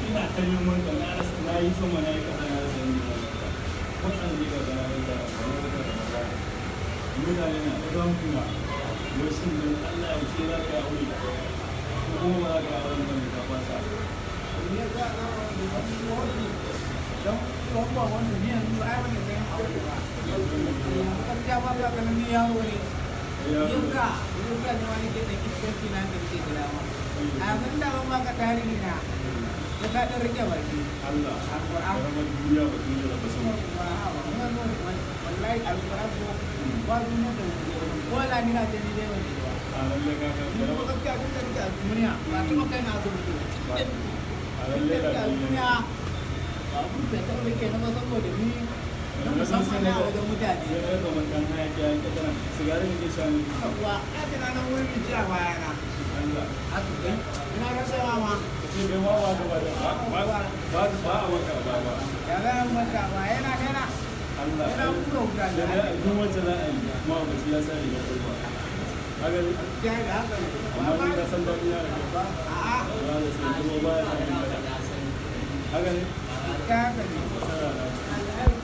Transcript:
Ina ta neman ka, na rasa, na yi sama, na yi kasa, na rasa inda na rasa. Kwatsam ne ga gana wata kamar wata Ramadan. Mutane na ta damuna. Wai shin don Allah ya ce za ka yi aure ko kuma ba za ka yi auren ba ne ka fasa? Ne za a zama da wani wani don tsohon ba wani ni yanzu ai wani sayan aure ba. Gaskiya ba ka ganin ni yaro ne. Yasa yasa ne wani ke da iskanci na da ke da dama. A yanzu da ban baka tarihi na ya ka dan rike baki. Allah. Alƙur'an. Karamar duniya ba duniya ba sun. Wallahi alƙur'an ko ba duniya da ko la ni na ce ni dai wani ba. A lalle ka ka Ni kuma karamar gaskiya tun da nake a duniya ba taɓa kai na asibiti ba. A lalle Tun da da nake a duniya ba abun bai taɓa rike na ba saboda ni na musamman ne a wajen mutane. Sai na kamar ɗan hayaki ya ƙi tana sigari kake sha ne. Kuwa na tunanin wurin ci a bayana. Allah. Asibiti ina rantsewa ma. Ce kai ma ba gaba da ba ba ba ba a maka ba ba. Ya za a manta ba yana yana. Allah. Yana kura wuta Da ne. dai duk wacce za a yi ma ba ya sa riga ko ba. Haka ne. Gaskiya da haka ne. Amma ni ka san daɗi na da kai. A'a. Ba da sai kuma ba ya san faɗa. Haka ne. Gaskiya haka ne. Masara.